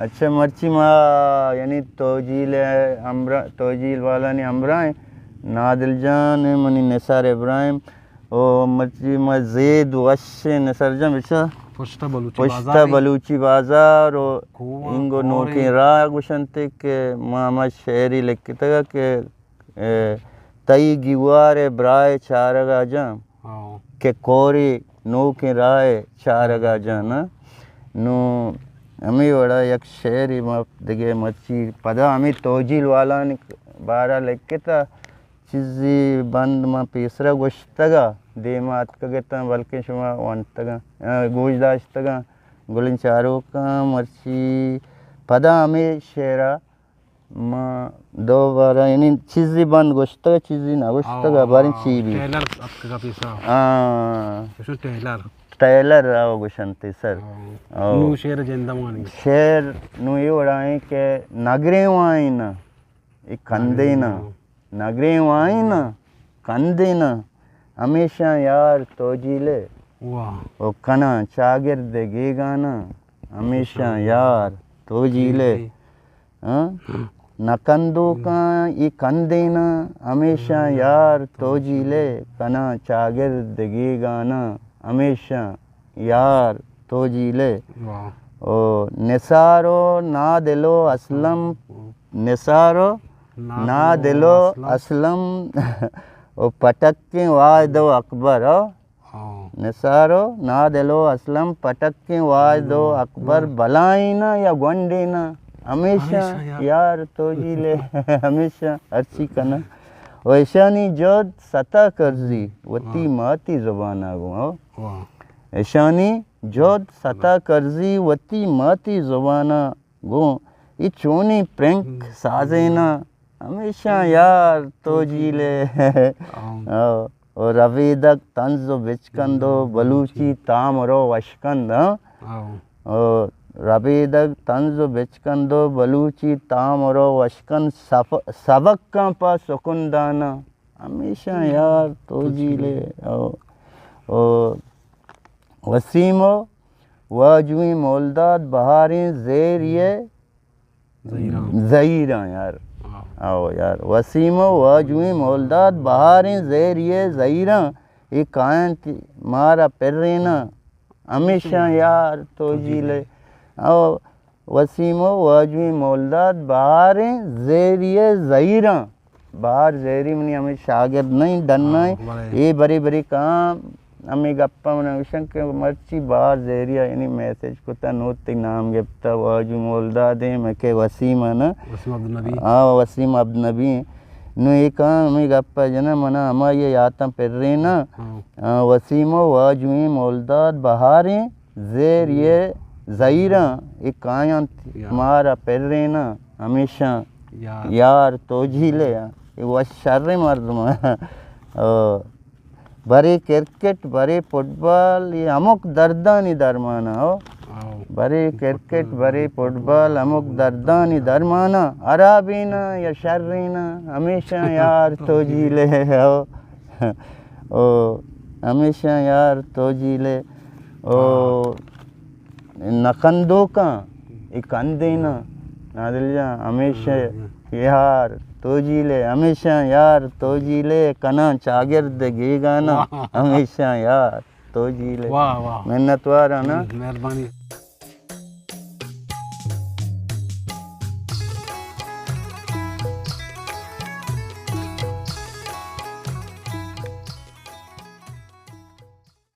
اچھا، مرچی ما یعنی توجیل ہمراہ، توجیل والانی ہمراہ ہیں۔ نادل جان، منی نثار ابراہیم، او مرچی ما زید وش نثار جان بچا پشتا بلوچی پشتا بازار، بلوچی بازار و کوہ انگو کوریں۔ نوکیں راہ گوشنتے کہ ما ہما شعری لکھتگا کہ اے، تئی گیوار ء برائے چارگ ء جاں ہاں۔ کہ کوری نوکیں راہ ء چارگ ء جاں نا۔ نوں ہمے وڑا یک شعرے ما دگہ مرچی پدا ہمے توجیل والانی بارہ لکھتا، چیزے بند ما پیسرا گوشتگا، دیما اتکگ اتاں، بلکیں شما ونتگاں، آ، گوش داشتگاں۔ گلیں چاروکاں مرچی پدا ہمے شعرا ما دوبارہ یعنی چیزی بند گوشتگ، چیزی نہ گوشتگ، آو، باریں آو، چی بی؟ ٹیلر اتکگا پیسا۔ ہاں۔ گوشن ٹیلر۔ ٹیلر آو گوشنتی سر۔ آو۔ آو۔ نو شعر جندہ وانی۔ شعر نو یہ وڑائیں کہ نگریں وائیں نا، ایک کندے نا، نگریں وائیں نا، کندے نا، ہمیشاں یار توجیلے۔ واہ۔ او کناں چاگرد گیگاناں، ہمیشاں یار توجیلے۔ ہاں؟ نہ کندوکاں اے کندیناں، ہمیشاں یار توجیلے، کناں چاگرد گیگاناں، ہمیشاں یار توجیلے۔ واہ۔ او نثار و نادل و اسلم، نثار و نادل و اسلم، و پٹکیں واحد و اکبر، او ہاں۔ نثار و نادل و اسلم پٹکیں واحد و اکبر بلائینا یا گونڈینا، ہمیشہ ہمیشہ یار۔ یار توجیلے، ہمیشہ ہرچی کنا۔ و اشانی جہد ستا کرزی وتی ہاں۔ ماتی زبانا گوں، او۔ واہ۔ اشانی جہد ستا کرزی وتی ماتی زبانا گوں۔ اے چونیں پرنک سازینا، ہمیشاں یار توجیلے۔ آؤ۔ او، او ربیدگ طنز و بچکند و بلوچی تامر و وشکند، ہاں؟ آؤ۔ او ربیدگ طنز و بچکند و بلوچی تامر و وشکند، سف-، سبکاں پہ سکنداناں، ہمیشاں یار توجیلے۔ او، او وسیم و واجوئیں مولداد بہاریں زیریے زہیراں۔ زہیراں یار۔ ہاں۔ او یار، وسیم و واجوئیں مولداد بہاریں زہریے زہیراں، اے کاینت مارا پرینا، ہمیشاں یار توجیلے۔ او وسیم و واجوئیں مولداد بہاریں زہریے زہیراں۔ بہار زہری منی ہمے شاگرد نہ انت، ڈن ء ہاں، بلے۔ اے برے برے کاں ہمے گپاں من گوشاں کہ مرچی بہار زہری ء یعنی میسج کتا، نوں تئی نام گپتا، واجو مولداد ایں، مکے وسیم ء نا۔ وسیم عبدالنبی۔ ہاں، وسیم عبدالنبی۔ نوں اے کاں ہمے گپ ء جناں، منا ہمائی ء یاتاں پریناں۔ ہاں۔ آ، وسیم و واجوئیں مولداد بہاریں زہریے زہیراں، اے کاینت یا۔ مارا پریناں، ہمیشاں یار۔ یار توجیلے۔ اے وش شریں مردم۔ او، برے کرکٹ، برے فٹبال، اے ہمک دردانی درمان۔ او، آؤ۔ برے کرکٹ، برے فٹبال، ہمک دردانی درمان۔ ہرابینا یا شرینا، ہمیشاں یار توجیلے۔ او۔ او ہمیشاں یار توجیلے۔ او نہ کندوکاں اے کندیناں۔ نادل جان، ہمیشاں یار توجیلے، ہمیشاں یار توجیلے، کناں چاگرد گیگاناں، واہ۔ ہمیشاں یار توجیلے۔ واہ، واہ۔ منتوار آں نا۔ مہربانی۔